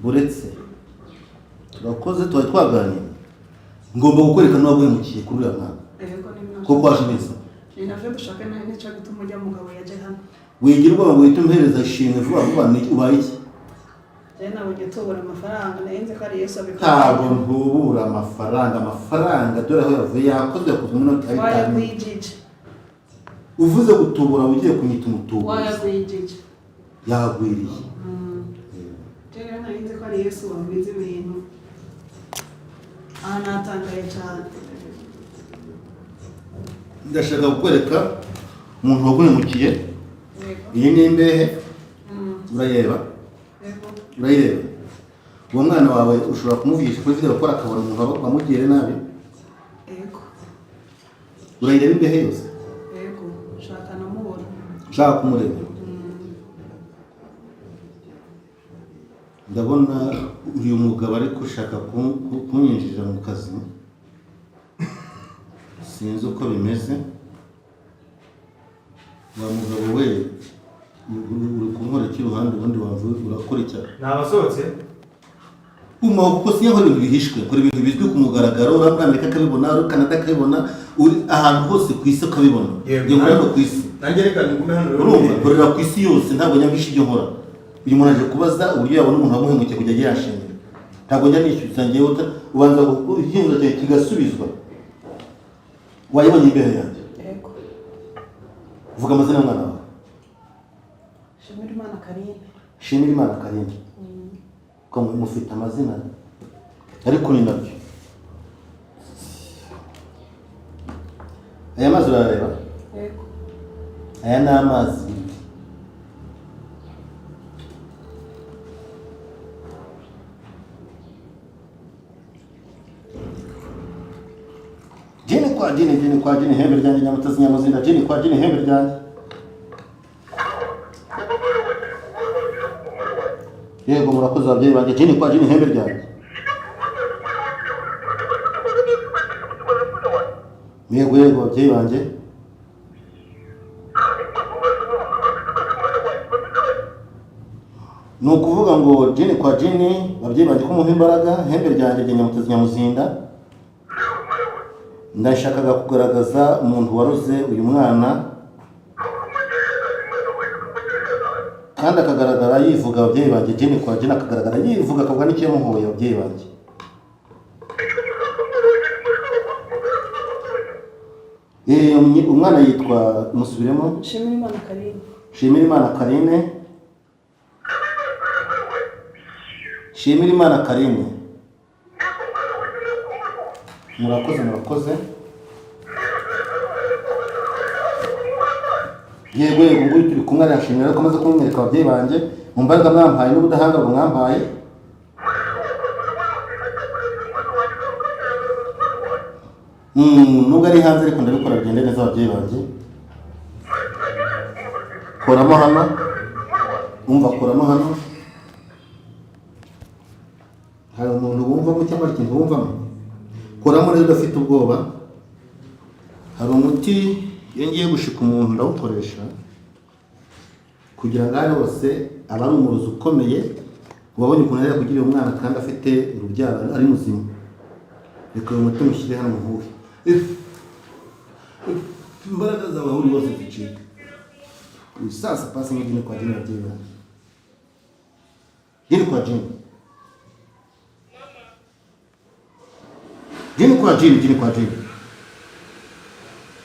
Buretse, turakoze, twari twaganiriye, ngomba kukwereka n'uwaguhemukiye kuri uriya mwana. Yego. Kuko waje neza. Ni navyo dushaka, nawe nicyo gituma ujya mugabo yaje hano. Wigira ubwoba ngo uhite umuhereza ishimwe vuba vuba, ni ubaye iki? Jewe nabonye tubura amafaranga, nari nzi ko ari Yesu abikora. Ntabwo ntubura amafaranga. Amafaranga dore aho yavuye, yakozwe yakozwe muri noti ya bitanu. Wayagwijije. Uvuze gutubura ugiye kunyita umutubuzi. Wayagwijije. Yagwiriye. Jewe rero nari nzi ko ari Yesu wagwiza ibintu. Aha natangaye cyane. Ndashaka kukwereka umuntu waguhemukiye. Yego. Iyi ni imbehe, urayireba? Yego. Urayireba? Uwo mwana wawe ushobora kumuvugisha kuri video akora akabona umuntu wamugiriye nabi? Yego. Urayireba imbehe yose? Yego, shaka namubona. Ushaka kumureba? Ndabona uyu mugabo ariko ushaka kunyinjirira mu kazi, sinzi uko bimeze. Wa mugabo we, uri kunkora iki iruhande? Ubundi wavuye urakora icyaha. Ntabasohotse. Umaho kuko sinkora ibintu bihishwe, nkora ibintu bizwi ku mugaragaro. Uri muri Amerika akabibona, uri Canada akabibona, uri ahantu hose ku isi akabibona. Yego. Njye nkora hano ku isi. Nanjye reka ngume hano rero. Urumva, nkorera ku isi yose, ntabwo njya mpisha ibyo nkora. Uyu muntu aje kubaza uburyo yabona umuntu wamuhemukiye kujya ajya yashimira. Ntabwo njya nishyuza njyewe, ubanza icyifuzo cyawe kigasubizwa. Wayibonye imbere yanjye? Yego. Vuga amazina y'umwana wawe. Shimira Imana Karine. Shimira Imana Karine. Ko mufite amazina ariko ni nabyo. Aya mazi urayareba? Yego. Aya ni amazi. Jini kwa jini, jini kwa jini, hembe ryanjye nyamutezi nyamuzinda, jini kwa jini, hembe ryanjye. Yego, murakoze ababyeyi banjye, jini kwa jini, hembe ryanjye. Yego yego, ababyeyi banjye. Ni ukuvuga ngo jini kwa jini, ababyeyi banjye, ko mumpa imbaraga, hembe ryanjye rya nyamutezi nyamuzinda. Ndashakaga kugaragaza umuntu waroze uyu mwana kandi akagaragara yivuga, ababyeyi banjye, jini kwa jini, akagaragara yivuga akavuga n'icyo yamuhoye, ababyeyi banjye. Umwana yitwa, musubiremo. Shimira Imana Karine. Shimira Imana Karine. Shimira Imana Karine. Murakoze, murakoze. Yego yego, nguyu turi kumwe arashimira ko amaze kumwereka ababyeyi banjye mu mbaraga mwampaye n'ubudahangarwa mwampaye. Nubwo ari hanze ariko ndabikora bigende neza, ababyeyi banjye. Kuramo hano, umva, kuramo hano. Hari umuntu wumvamo cyangwa ikintu wumvamo? Kuramo rero udafite ubwoba. Hari umuti iyo ngiye gushika umuntu ndawukoresha kugira ngo aho hose aba ari umurozi ukomeye. Wabonye ukuntu yari yakugiriye umwana kandi afite urubyaro ari muzima. Reka uyu muti mushyire hano muhuhe, imbaraga zawe aho uri hose zicika. Sasa pasi nyingine kwa jina la jina. Jini kwa jini. Jini kwa jini, jini kwa jini.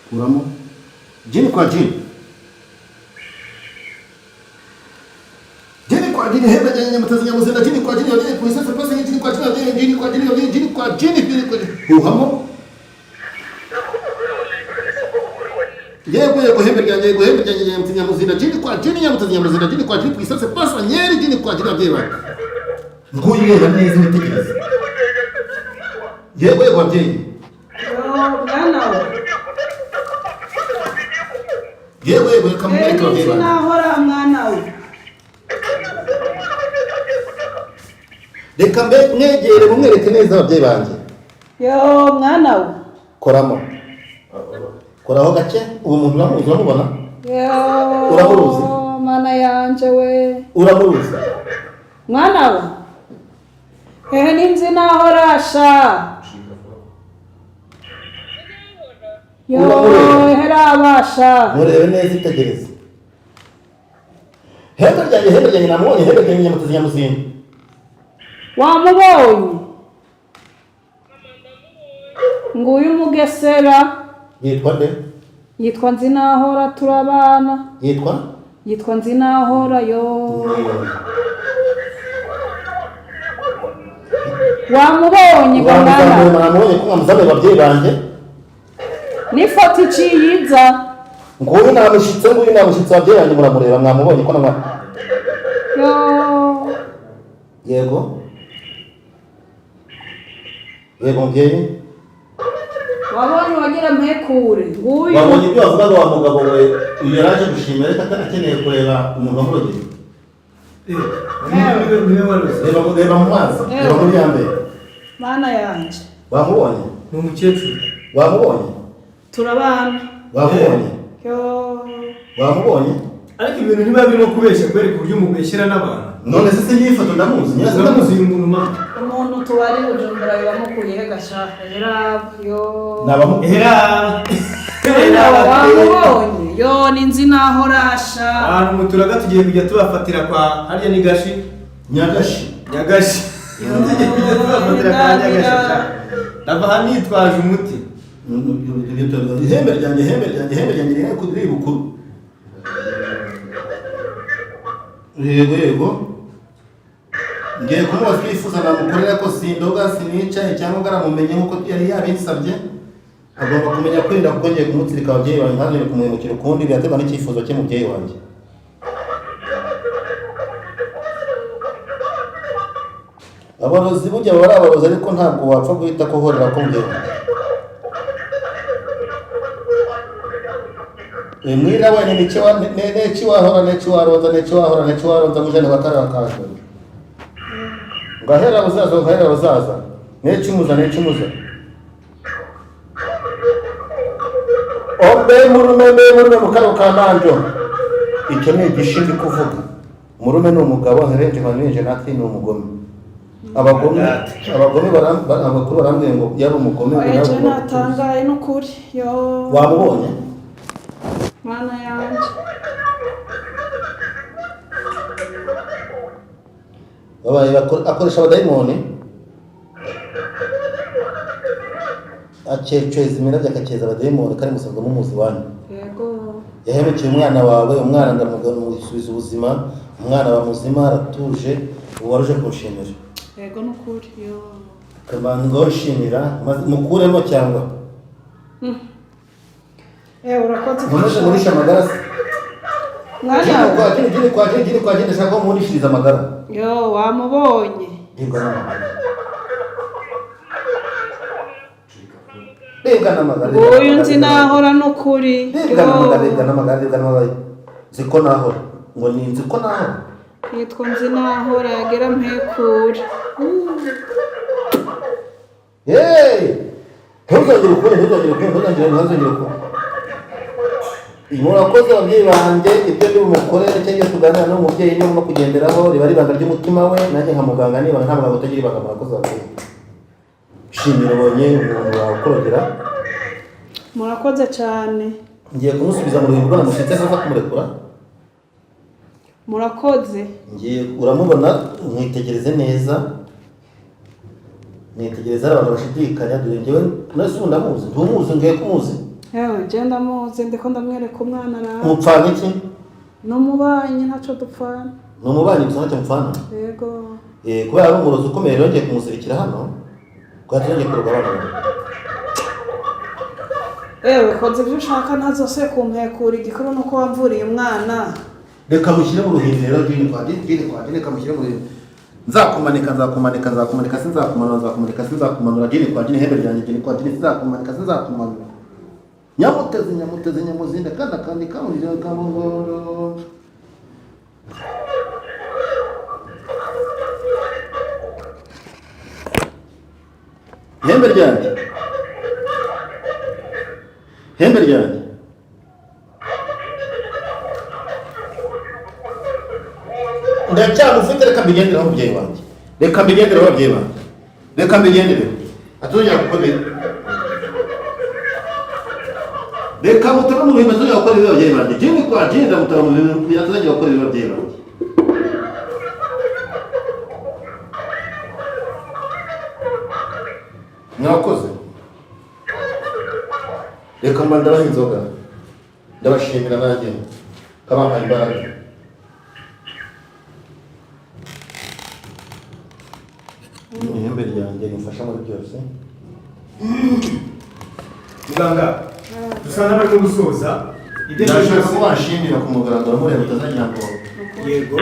Kuramo. Jini kwa jini. Jini kwa jini, hebe jini mtazi nyamuzinda, jini kwa jini, jini kwa sasa pasi jini kwa jini, jini kwa jini, jini kwa jini, jini kwa jini. Huhamo. Yego yego, hembe ryanjye, yego hembe ryanjye nyamutezi nyamuzinda, jini kwa jini nyamutezi nyamuzinda, jini kwa jini kwisase pasa nyeri jini kwa jini abyeyi banjye. Nguyu reba neza witegereze. Yego yego abyeyi. Mwana we. Yego yego, reka mwereke ababyeyi banjye. Sinahora mwana we. Reka mbe mwegere mumwereke neza ababyeyi banjye. Yo mwana we. Koramo. Koraho gake, uwo muntu uramuzi, uramubona? Yo. Uramuruzi? Mana yanje we. Uramuruzi? Mwana we. Ehe ninzi nahora sha. Yo, Uramureba. herabasha. Murebe neza, itegereze hembe ryanjye, hembe ryanjye namubonye, hembe ryanjye nyamutezi nyamuzinda. Wamubonye? Nguyu Mugesera. Yitwa nde? Yitwa Nzinahora, turabana. Yitwa? Yitwa Nzinahora, yo. Wamubonye ga mwana? Namubonye ko mwamuzamuye, ababyeyi banjye. N'ifoto iciye iza. Nguyu namushyitse, nguyu namushyitse, ababyeyi banjye, muramureba, mwamubonye ko namwa Yo. Yego, yego mubyeyi. Wabonye wagira mpekure nguyu. Wabonye ibyo wavugaga wa mugabo we? Uyu yaraje gushimira, ariko akeneye kureba umuntu wamurogeye. Niwe waruzi. Reba, reba mu mazi, reba muri ya mbere. Mana yanjye! Wamubonye? Ni umukecuru. Wamubonye? Turabana. Wamubonye? Yo. Wamubonye? Ariko ibintu ntibiba birimo kubeshya, kwereka uburyo mubeshyera n'abantu. None se singiye ifoto, ndamuzi nyirazo. Ndamuzi Ndamuzi. uyu muntu ma. Umuntu tubari Bujumbura bibamukuye he gasha? Hera yo. Nabamu Hera. Wamubonye? Yo, ni Nzinahora sha. Ahantu muturaga tugiye kujya tubafatira kwa harya ni Gashi. Nyagashi. Nyagashi. Tugiye kujya tubafatira kwa Nyagashi sha. Ndava aha nitwaje umuti. Ihembe ryanjye, ihembe ryanjye, ihembe ryanjye riri riri bukuru. Yego, yego, ngiye kumubaza icyo yifuza namukorera, ko sindoga, sinicaye cyangwa aramumenye nk'uko yari yabinsabye. Agomba kumenya kwirinda, kuko ngiye kumutsirika ababyeyi banjye, ntazongere kumuhemukira ukundi. Biraterwa n'icyifuzo cye, mubyeyi wanjye. Abarozi burya baba ari abarozi, ariko ntabwo wapfa guhita kuhorera ko mubyeyi wanjye. Mwira wene neki wahora, neki waronza, neki wahora, neki waronza, mujane bakara bakajwe ngahera buzaza, ngahera buzaza, neki muza, neki muza, ombe murume, mbe murume mukaro ka manjo. Icyo ni igishindi kuvuga murume ni umugabo, nkerenje nkanenje natwe ni umugome. Abagome, abagome abakuru barambwiye ngo yari umugome ngo Oya, nawe je ugomba gutuza. natangaye n'ukuri, yo. Wamubonye? Mana yanjye! Babaye akoresha abadayimoni, akeceza imirabyo, akakeza abadayimoni, kandi musanzwe mumuzi iwanyu. Yego. Yahemukiye umwana wawe, umwana ndamusubiza ubuzima, umwana wa muzima, aratuje ubu, waruje kunshimira. Yego n'ukuri, yo. Kabanza nshimira mukuremo cyangwa Urakoze. Nkomeje ngurisha amagara se? Mwana Jini we. kwa jini, jini kwa jini, jini kwa jini, ndashaka ko mungurishiriza amagara. Yo, wamubonye? Ribwa n'amagara, ribwa n'amagara. Nguyu Nzinahora n'ukuri. Ribwa n'amagara, ribwa n'amagara, ribwa n'amagara. Nzi ko nahora ngo ni nzi ko nahora. Yitwa Nzinahora, yagera mpekure. Hey! Ntuzongere ukundi, ntuzongere ukundi, ntuzongere, ntuzongere ukundi. Murakoze ababyeyi banjye, ibyo ndi bumukorere cyangwa ibyo tuganira n'umubyeyi niba no kugenderaho riba ari ibanga ry'umutima we, nanjye nka muganga niba nta muganga utagira ibanga. Murakoze ababyeyi. Shimira, ubonye umuntu wakurogera. Murakoze cyane. Ngiye kumusubiza mu ruhingo namushyitse, ntaza kumurekura. Murakoze. Ngiye, uramubona, mwitegereze neza, mwitegereze. Hari abantu bashidikanya, dore njyewe nese ubu ndamuzi, ntumuzi, ngiye kumuzi. Yewe, je ndamuzi, ndiko ndamwereka umwana nawe. Mupfana iki? N'umubanyi, ntaco dupfana. Ni umubanyi gusa, ntacyo mupfana? Yego. Kubera ari umurozi ukomeye rero, ngiye kumuzirikira hano kuko tuzongeye kuroga abana bawe. Ewe, koze ibyo ushaka, ntazose kumpekura, igikuru nuko wamvuriye umwana. Reka mushyire mu ruhimbi rero, jini kwa jini, jini kwa jini, reka mushyire mu ruhimbi. Nzakumanika, nzakumanika, nzakumanika, sinzakumanura, nzakumanika, sinzakumanura, jini kwa jini, ihembe ryanjye, jini kwa jini, sinzakumanika, sinzakumanura, nyamutezi, nyamutezi, nyamuzinda, kandi akandi kamurira kamugoro. Ihembe ryanjye, ihembe ryanjye. Ndacyamufite, reka mbigendereho umubyeyi wanjye, reka mbigendereho ababyeyi banjye, reka mbigendereho atuzongera gukomera. Reka mutaba mu ruhimbi atazongera gukora ibibi ababyeyi banjye. Jini kwa jini ndamutaba mu ruhimbi atazongera gukora ibibi ababyeyi banjye. Mwakoze. Reka mba ndabaha inzoga. Ndabashimira nanjye kabampaye imbaraga. Ihembe ryanjye rimfasha muri byose. Muganga, dusa n'abarimo gusoza ibyo ari byo Ndashaka byose. ko wanshimira ku mugaragaro mureba utazagira ngo Yego.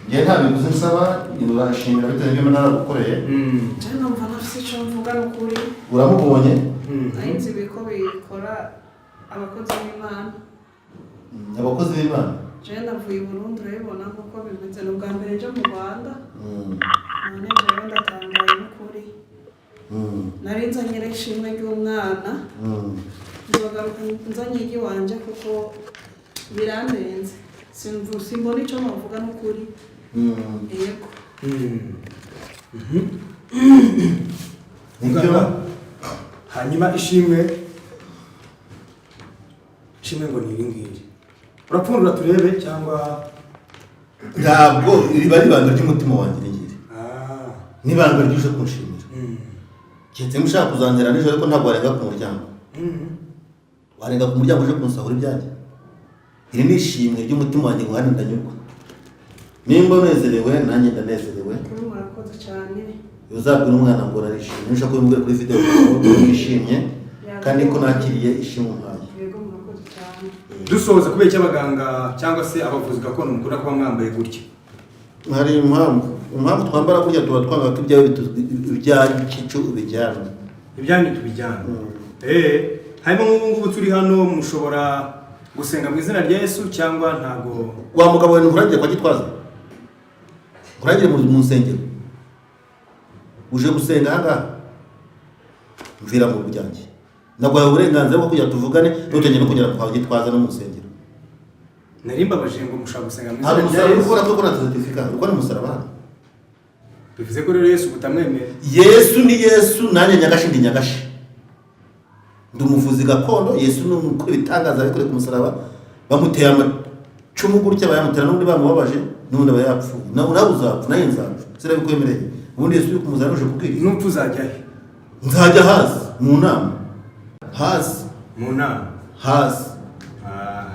njye nta biguzi nsaba, urashimira bitewe n'ibyo naragukoreye. Je numva ntafise ico mvuga n'ukuri. Uramubonye. Nari nzi ibiko bikora abakozi b'Imana. Abakozi b'Imana. Je navuye i Burundi, urabibona kuko bimeze, ni ubwa mbere nje mu Rwanda. None jewe ndatangaye n'ukuri. Nari nzanye rero ishimwe ry'umwana. Nzogaruka nzanye iry'iwanje kuko birandenze. Simbona ico novuga n'ukuri. Yego. Nibyo. Muganga, hanyuma ishimwe ngo ni iri ngiri, urapfundura turebe cyangwa? Ntabwo riba ari ibanga ry'umutima wanjye iri ngiri. N'ibanga ry'uje kunshimira. Keretse mushaka kuzantera nijoro, ariko ntabwo warenga ku muryango. Warenga ku muryango uje kunsahura ibyanjye. Iri ni ishimwe ry'umutima wanjye ngo hano ndanyurwa. Nimba unezerewe nanjye ndanezerewe. Kuri murakoze cyane. Uzabwira umwana ngo narishimye, ushaka kubimubwira kuri video ngo nishimye kandi ko nakiriye ishimwe umpaye. Yego, murakoze cyane. Dusoza, kubera icyo abaganga cyangwa se abavuzi gakondo mukunda kuba mwambaye gutya? Hari impamvu twambara gutya, tuba twanga ko ibyawe ibyacu ubijyana. Ibyanyu tubijyana. Hanyuma nk'ubu ngubu turi hano, mushobora gusenga mu izina rya Yesu cyangwa ntago? Wa mugabo we, nkurangire kwa Gitwaza, nkurangire mu nsengero uje gusenga ahangaha? Mvira mu byanjye, naguhaye uburenganzira bwo kugira tuvugane, ntutangiye no kugera kwa Gitwaza no mu nsengero. Nari mbabaje ngo mushobora gusenga mu Hari izina rya umusaraba uri Yesu. kubona ko na certificat, uri kubona umusaraba hano. Bivuze ko rero Yesu mutamwemera? Yesu ni Yesu, nanjye Nyagashi ndi Nyagashi, ndi umuvuzi gakondo. Yesu ni umukuru, ibitangaza bikoreye ku musaraba, bamuteye amacumu gutya, bayamutera n'ubundi bamubabaje, n'ubundi aba yapfuye. Nawe uzapfa, nawe nzapfa, sirabikwemereye. Ubundi Yesu uri kumuzana uje kubwiriza. Nupfa uzajya he? Nzajya hasi mu nama, hasi. Mu nama. Hasi.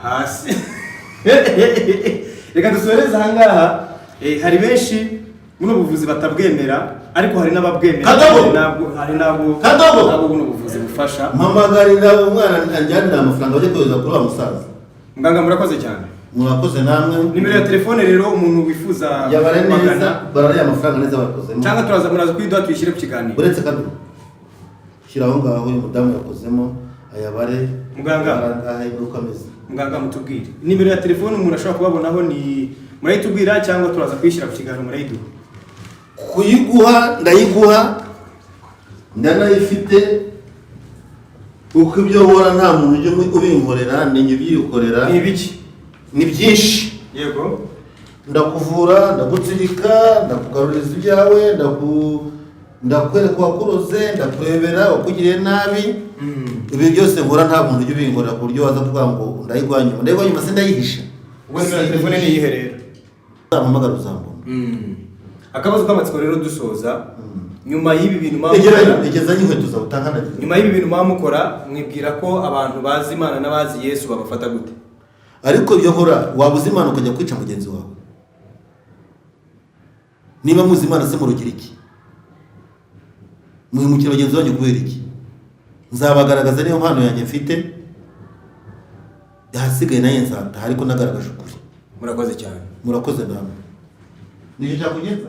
Hasi. Reka dusoreze ahangaha. Hari benshi buno buvuzi batabwemera, ariko hari n'ababwemera. Kadogo! Hari n'abo Kadogo! n'abo buno buvuzi bufasha. Mpamagarira umwana anjyanira amafaranga bajye kohereza kuri wa musaza. Muganga, murakoze cyane. Murakoze namwe. Nimero ya telefone rero, umuntu wifuza Yabare neza. kubagana, Barariye amafaranga neza, bakozemo. cyangwa turaza, muraza kuyiduha tuyishyire ku kiganiro. Uretse kado, shyira aho ngaho, uyu mudamu yakozemo ayabare. Muganga. Arangahe uko ameze. Muganga, mutubwire nimero ya telefone umuntu ashobora kubabonaho, ni murayitubwira cyangwa turaza kuyishyira ku kiganiro murayiduha? Kuyiguha ndayiguha, ndanayifite, kuko ibyo nkora nta muntu ujya ubinkorera, ni njye ubyikorera. Ni ibiki? Ni byinshi. Yego. Ndakuvura, ndagutsirika, ndakugaruriza ibyawe, ndakwereka uwakuroze, ndakurebera wakugiriye nabi. Ibi byose nkora nta muntu ujya ubinkorera, ku buryo waza kuvuga ngo ndayiguha nyuma. Ndayiguha nyuma, sindayihisha. Ubwo nimero ya telefone ni iyihe rero? Uzampamagara uzambona. Akabazo k'amatsiko rero dusoza, nyuma y'ibi bintu muba Egerayo, mukora, egezayo inkweto zawe utankanagira. nyuma y'ibi bintu muba mukora, mwibwira ko abantu bazi Imana n'abazi Yesu babafata gute? Ariko ibyo nkora, waba uzi Imana ukajya kwica mugenzi wawe? Niba muzi Imana se murugira iki? Muhemukira bagenzi banyu kubera iki? Nzabagaragaza, niyo mpano yanjye mfite. Ahasigaye nayo nzataha, ariko nagaragaje ukuri. Murakoze cyane. Murakoze namwe, nicyo cyakugenza.